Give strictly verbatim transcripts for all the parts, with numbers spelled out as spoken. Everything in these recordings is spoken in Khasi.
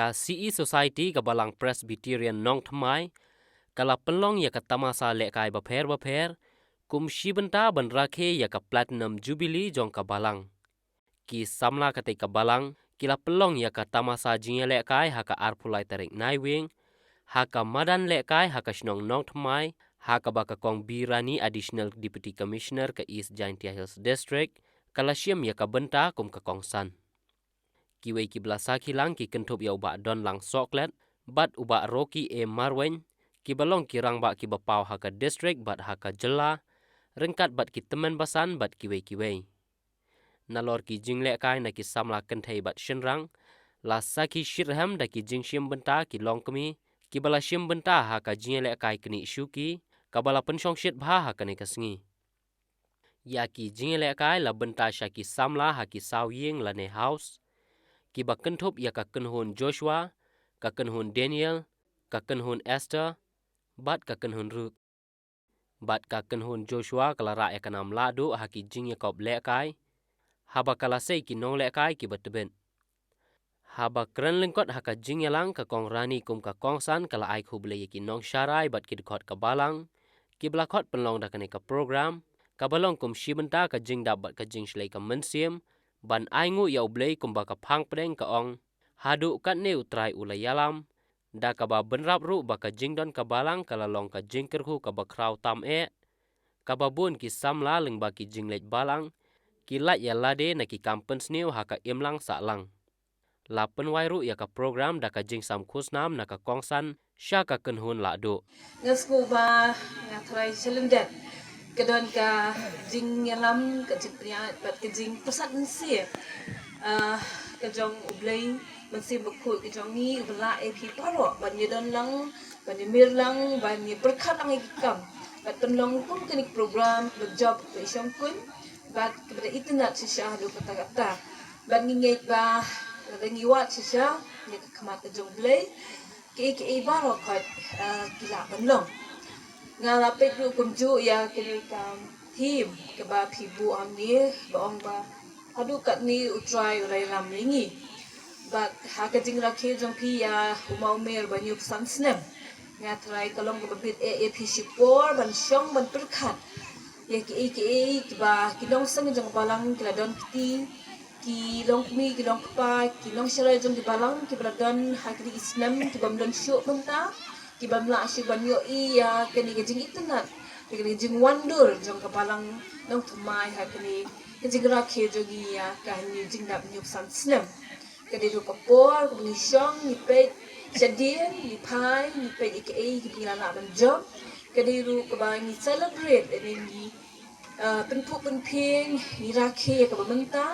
Ka C E Society ka Balang Presbyterian Nongthymmai ka la pynlong ïa ka tamasa lehkai bapher bapher kum shi bynta ban rakhe ïa ka Platinum Jubilee jong ka Balang. Ki samla katei ka Balang ki la pynlong ïa ka tamasa jingïalehkai ha ka arphew lai tarik Naiwieng ha ka madan lehkai ha ka shnong Nongthymmai, ha kaba ka Kong B Rani, Additional Deputy Commissioner ka East Jaintia Hills District, ka la shim ïa ka bynta kum ka kongsan. Kiwei kiba la sakhi lang ki kynthup ïa u Bah Donlang Sohklet bad u Bah Rocky A Marwein, kiba long ki rangbah kiba paw ha ka district bad ha ka jylla, ryngkat bad ki tymmen basan bad kiwei kiwei. Nalor ki jinglehkai na ki samla kynthei bad shynrang, la sakhi shitrhem da ki jingshim bynta ki longkmie kiba la shim bynta ha ka jingïalehkai knieh shuki kaba la pynshongshit bha ha kane ka sngi. Ïa ki jingïalehkai la bynta sha ki samla ha ki saw ïing lane house, kiba kynthup ïa ka kynhun Joshua, ka kynhun Daniel, ka kynhun Esther bad ka kynhun Ruth. Bad ka kynhun Joshua ka la rah ïa ka nam lahduh ha ki jingïakop lehkai, haba ka la sei ki nonglehkai kiba tbit. Haba kren lyngkot ha ka jingïalang, ka Kong Rani kum ka kongsan ka la ai khublei ïa ki nongsharai bad ki dkhot ka Balang kiba la khot pynlong da kane ka program, kaba long kum shi bynta ka jingdap bad ka jingshlei ka mynsiem ban ai nguh ïa U Blei kumba ka phang pdeng ka ong: Haduh katne U Trai u la ïalam, da kaba bynrap ruh ba ka jingdon ka Balang ka la long ka jingkyrkhu kaba khraw tam eh, kaba bun ki samla lyngba ki jingleit Balang ki lait ïa lade na ki kam pynsniew ha ka imlang sahlang. La pynwai ruh ïa ka program da ka jingsam khusnam na ka kongsan sha ka kynhun lahduh. Nga sngew ba nga tharai shalyndet ka don ka jingïalam, ka jingpynïaid bad ka jingpyrsad mynsiem, ah, ka jong U Blei Mynsiem Bakhuid ka jong ngi uba lah ïa phi baroh ban ïadon lang, ban ïamir lang, ban ïapyrkhat lang ïa ki kam bad pynlong kum kane ka program kaba jop, kaba shongkun bad kaba da itynnad shisha haduh katta katta. Bad ngi ngeit ba lada ngi wad shisha ïa ka khmat ka jong U Blei, kiei kiei baroh khoit, eh, ki lah ban long. Nga la peit ruh kumjuh ïa kane ka theme kaba phi buh hangne, ba ong ba haduh katne U Trai u la ïalam ïa ngi. Bad ha ka jingrakhe jong phi ïa u maw Mer ba hynñiewphew san snem, nga tharai ka long kaba bit eh ïa phi shipor ban shong ban pyrkhat ïa kiei kiei kiba ki nongseng jong ka Balang ki la don kti, ki longkmie, ki longkpa, ki nongsharai jong ki Balang kiba la don ha kine ki snem ki bym don shuh mynta, ki bym lah shuh ban ïohi ïa kane ka jingitynnad, ïa kane ka jingwandur jong ka Balang Nongthymmai ha kane ka jingrakhe jong ngi ïa kane ka jingdap hynñiewphew san snem. Ka dei ruh ka por kaba ngi shong, ngi peit shadien, ngi phai, ngi peit ïa kaei kaba ngi la lah ban jop. Ka dei ruh kaba ngi celebrate lane ngi, ah, pynphuh pynphieng, ngi rakhe ïa kaba mynta.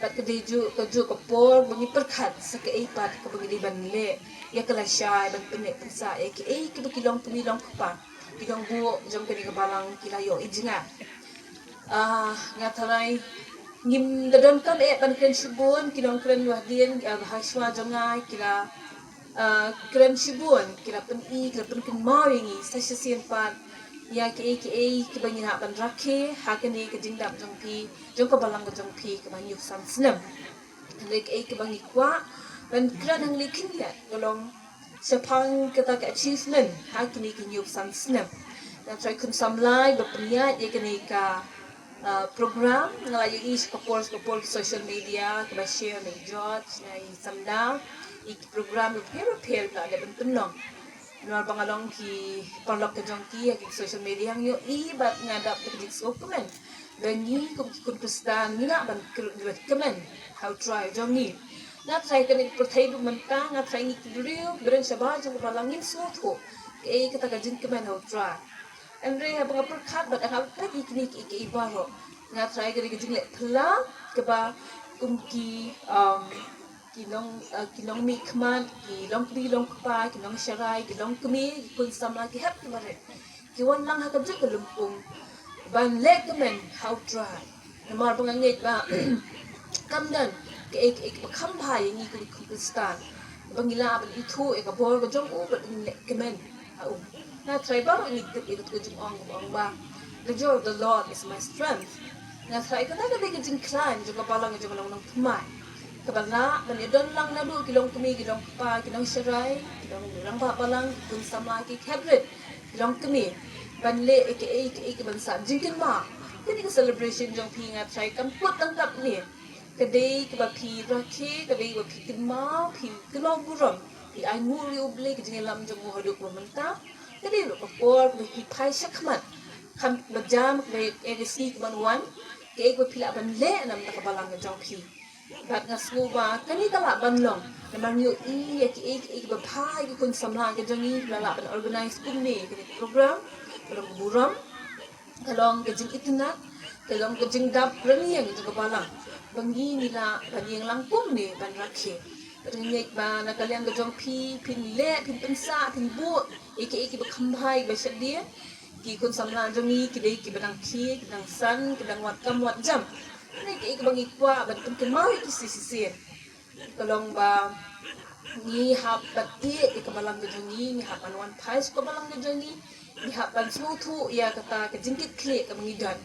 Bad ka dei juh, ka juh ka por ba ngi pyrkhat sa kaei pat kaba ngi dei ban leh ïa ka lashai, ban pynneh pynsah ïa kaei kaba ki longkmie longkpa, ki nongbuh jong kane ka Balang ki la ïohi jngai. Ah, nga tharai ngim da donkam eh ban kren shibun, ki nongkren hadien, ah, hashwa jong nga ki la, ah, kren shibun, ki la pyni, ki la pynkynmaw ïa ngi sa shisien pat ïa kiei kiei kiba ngi hap ban rakhe ha kane ka jingdap jong phi, jong ka Balang ka jong phi kaba hynñiewphew san snem. Hynrei kaei kaba ngi kwah ban kren hangne khyndiat ka long shaphang kata ka achievement ha kine ki hynñiewphew san snem. Nga tharai khun samla ba pynïaid ïa kane ka, ah, program, nga la ïohi sha ka por sha ka por social media kaba share na i George, na i Samda, ïa ki program bapher bapher ba la dep ban pynlong. Namar ba nga long ki paralok ka jong ki ha ki social media, nga ïohi bad nga dap da ka jingsngewkmen ba ngi kum ki khun Khristan ngi lah ban kyrkhu, ban kmen ha U Trai jong ngi. Nga tharai kane ka pyrthei ruh mynta, nga tharai ngi ki briew ba don shabar jong ka Balang ngim sngewthuh kaei kata ka jingkmen ha U Trai. Hynrei haba nga pyrkhat bad nga peit ïa kine kiei kiei baroh, nga tharai ka dei ka jingleh phylla kaba kum ki, um, ki nong, uh, ki nongmihkhmat, ki longkmie longkpa, ki nongsharai, ki longkmie, ki khun samla, ki hep ki barit ki wan lang ha kajuh ka lympung ban leh kmen ha U Trai. Namar ba nga ngeit ba kam don kaei kaei kaba kham bha ïa ngi kum ki khun Khristan ba ngi lah ban ithuh ïa ka bor ka jong u bad ban leh kmen ha u. Nga tharai baroh ngi tip ïa kata ka jingong kaba ong ba, "The joy of the Lord is my strength." Nga tharai kata ka dei ka jingkhlaiñ jong ka Balang jong ka Nongthymmai. kaba lah ban ïadon lang naduh ki longkmie, ki longkpa, ki nongsharai, ki nongrangbah balang, ki khun samla, ki khebret, ki longkmie, ban leh ïa kiei kiei kiban sah jingkynmaw. Kane ka celebration jong phi nga trai kam put tang kap ne. Ka dei kaba phi rakhe, ka dei kaba phi kynmaw, phi kynmaw burom, phi ainguh ïa U Blei, ka jingïalam jong u haduh kaba mynta. Ka dei ruh ka por kaba phi phai shakhmat, kham ba jam, kaba ïa ka sngi kaban wan, kaei kaba phi lah ban leh na ka bynta ka balang ka jong phi. Bad nga sngew ba kane ka lah ban long namar ngi ïohi ïa kiei kiei kiba bha ïa ki khun samla ki jong ngi, la lah ban organise kumne kane ka program, ka long ka burom, ka long ka jingitynnad, ka long ka jingdap rynïeng jong ka balang ba ngi ngi lah ban ïeng lang kumne ban rakhe. Bad nga ngeit ba na ka liang ka jong phi, phin leh, phin pynsah, phin buh ïa kiei kiba kham bha, kiba shadien. Ki khun samla jong ngi ki dei kiba dang khie, kiba dang san, kiba dang wad kam wad jam. Kine kiei kiba ngi kwah ban pynkynmaw ïa ki shisien. Ka long ba ngi hap ban ïeh ïa ka balang ka jong ngi, ngi hap ban wan phai sha ka balang ka jong ngi, ngi hap ban sngewthuh ïa kata ka jingkitkhlieh kaba ngi don.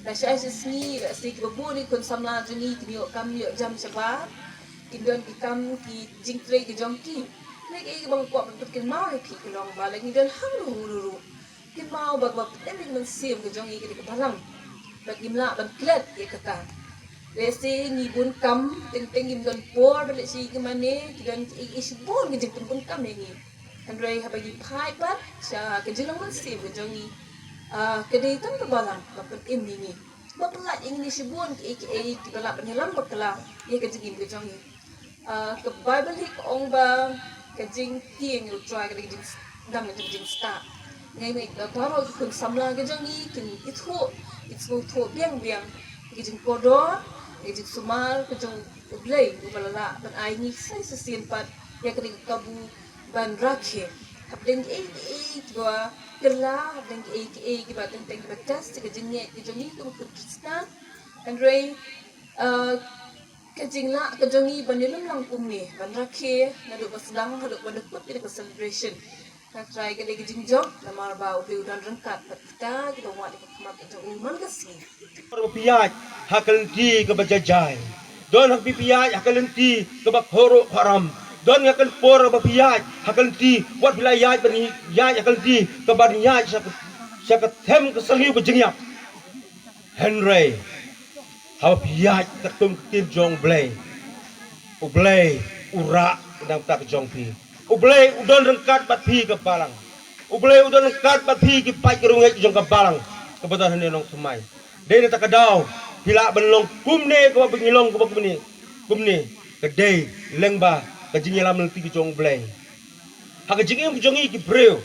Lashai shisngi, lashai kiba bun ki khun samla jong ngi kin ïoh kam ïoh jam shabar, kin don ki kam ki jingtrei ki jong ki. Kine kiei kiba ngi kwah ban pynkynmaw ïa phi ka long ba la ngi don hangno hangno ruh, kynmaw ba kaba pynïaid mynsiem ka jong ngi ka dei ka balang. Bad ngim lah ban klet ïa kata. Lehse ngi bun kam, teng teng ngim don por ban leh sha ngi, ki mane ki don ki, ki shibun ki jingpynbun kam ïa ngi. Hynrei haba ngi phai pat sha ka jinglong mynsiem ka jong ngi, ah, ka dei tang ka balang ba pynim ïa ngi, ba pyllait ïa ngi na shibun kiei kiei kiba lah ban ïalam bakla ïa ka jingim ka jong ngi. Ah, ka Baibl hi ka ong ba ka jingtieng ïa U Trai ka dei ka jingdang, ka dei ka jingstad. Nga ngeit ba baroh ki khun samla ki jong ngi kin ithuh, kin sngewthuh biang biang ïa ka jingkordor, ïa ka jingsumar ka jong U Blei, uba la lah ban ai ngi sa shisien pat ïa kane ka kabu ban rakhe hapdeng kiei kiei kiba kylla, hapdeng kiei kiei kiba teng teng kiba test ïa ka jingngeit ka jong ngi kum ki khun Khristan. Hynrei, ah, ka jinglah ka jong ngi ban ïalum lang kumne, ban rakhe naduh ba sdang haduh ba dep kut kane ka celebration. Nga trai ka dei ka jingjop namar ba U Blei u don ryngkat bad kita kiba wad ïa ka khmat ka jong u man ka sngi. Por ba phi ïaid ha ka lynti kaba jai jai. Don ha phi, phi ïaid ha ka lynti kaba khoro kharam. Don ha ka por ba phi ïaid ha ka lynti, wat phi la ïaid ban ïaid ha ka lynti kaba ïaid sha ka, sha ka them ka syrngiew ka jingïap. Hynrei haba phi ïaid katkum ka ktien jong U Blei, U Blei u rah na ka bynta ka jong phi. U Blei u don ryngkat bad phi ka balang. U Blei u don ryngkat bad phi ki paid ki riewngeit jong ka balang kaba don hangne nongthymmai. Dei na kata ka daw phi lah ban long kumne, kaba phi ngi long kaba kumne, kumne. Ka dei lyngba ka jingïalam lynti ka jong U Blei. Ha ka jingim ka jong ngi ki briew,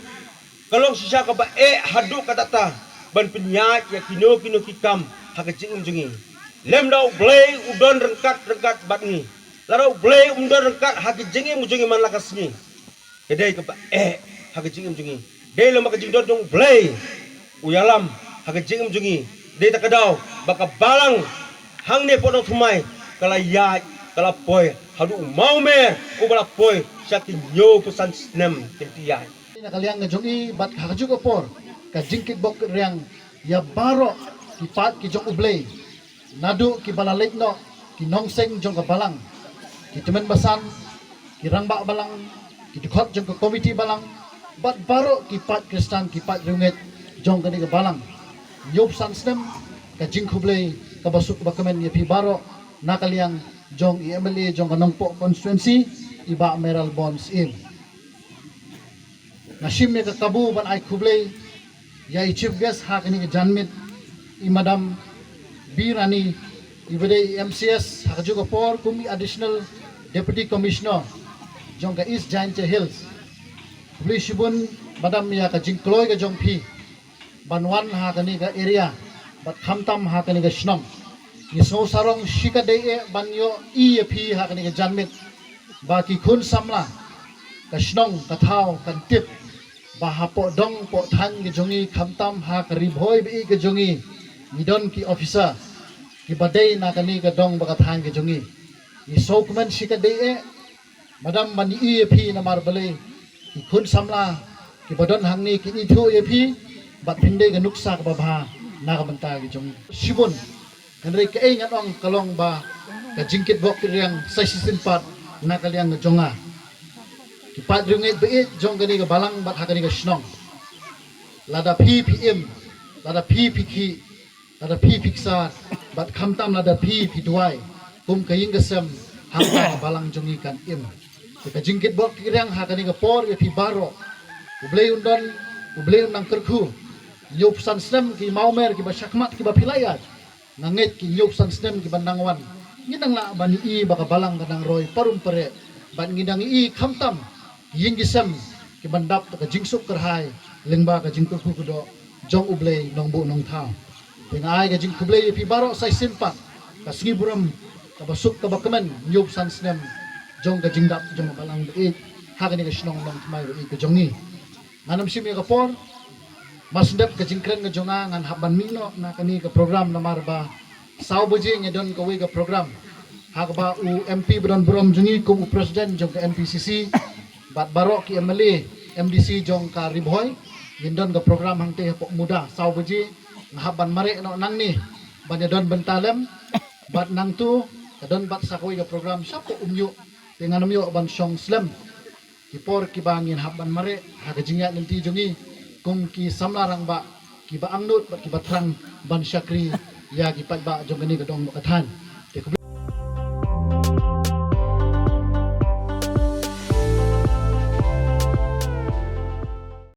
ka long shisha kaba eh haduh katta katta ban pynïaid ïa kino kino ki kam ha ka jingim jong ngi. Lymda U Blei u don ryngkat ryngkat bad ngi, lada U Blei um don ryngkat ha ka jingim jong ngi man la ka sngi, ka dei kaba eh ha ka jingim jong ngi. Dei lem ha ka jingdon jong U Blei u ïalam ha ka jingim jong ngi. Dei ta ka daw ba ka balang hangne hapoh nongthymmai ka la ïaid, ka la poi haduh u mawmer uba la poi sha ki hynñiewphew san snem kynti ïaid. Na ka liang ka jong i bad ha kajuh ka por ka jingkitbok riang ïa baroh ki paid ki jong U Blei, naduh kiba la leit noh, ki nongseng jong ka balang, ki tymmen basan, ki rangbah balang, ki dkhot jong ka komiti balang, bad baroh ki paid Khristan, ki paid riewngeit jong kane ka balang. Hynñiewphew san snem ka jingkhublei kaba suk kaba kmen ïa phi baroh na ka liang jong i M L A jong ka Nongpoh constituency, i Bah Mayralborn Syiem. Nga shim ïa ka kabu ban ai khublei ïa i chief guest ha kane ka janmiet, i Madam B Rani, iba dei i M C S ha kajuh ka por kum i Additional Deputy Commissioner jong ka East Jaintia Hills. Khublei shibun Madam ïa ka jingkloi ka jong phi ban wan ha kane ka area bad khamtam ha kane ka shnong. Ngi sngew sarong shikatdei eh ban ïohi ïa phi ha kane ka janmiet ba ki khun samla ka shnong ka thaw kan tip ba hapoh dong poh thaiñ ka jong ngi, khamtam ha ka Ri Bhoi ba ïeit ka jong ngi, ngi don ki officer kiba dei na kane ka dong bad ka thaiñ ka jong ngi. Ngi sngewkmen shikatdei eh Madam ban ïohi ïa phi namar balei ki khun samla kiba don hangne kin ithuh ïa phi bad phin dei ka nuksa kaba bha na ka bynta ka jong ngi. Shibun. Hynrei kaei ngan ong ka long ba Ka jingkitbok kitriang sa shisien pat na ka liang jong nga, ki paid riewngeit ba ïeit jong kane ka balang bad ha kane ka shnong. Lada phi phi im, lada phi phi khih, lada phi phi ksar, bad khamtam lada phi phi duwai, kum ka ïing ka sem hangta ka balang jong ngi kan im. Te ka jingkitbok kitriang ha kane ka por ïa phi baroh, U Blei un don, U Blei un nang kyrkhu. Hynñiewphew san snem ki mawmer kiba shakhmat kiba phi la ïaid, nga ngeit ki hynñiewphew san snem kiba nang wan, ngin nang lah ban ïohi ba ka balang ka nang roi parum pareh, bad ngin nang ïohi khamtam ki ïing ki sem ki ban dap da ka jingsuk kyrhai lyngba ka jingkyrkhu kyrdoh jong U Blei Nongbuh Nongthaw. Te nga ai ka jingkhublei ïa phi baroh sa shisien pat, ka sngi burom kaba suk kaba kmen hynñiewphew san snem jong ka jingdap jong ka balang ba ïeit ha kane ka shnong Nongthymmai ba ïeit ka jong ngi. Ngan ym shim ïa ka por, mar shen dep ka jingkren ka jong nga, ngan hap ban mih noh na kane ka program namar ba saw baje ngi don kawei ka program ha kaba u M P ba don burom jong ngi kum u president jong ka M P C C bad baroh ki M L A, M D C jong ka Ri Bhoi, ngin don ka program hangtei hapoh Muda saw baje. Nga hap ban mareh noh nangne ban ïa don bynta lem, bad nangtu ka don pat sa kawei ka program shapoh Umñiuh, te ngan ym ïoh ban shong slem. Ki por kiba ngin hap ban mareh ha ka jingïaid lynti jong ngi kum ki samla rangbah kiba angnud bad kiba thrang ban shakri ïa ki paidbah jong kane ka dong bad ka thaiñ.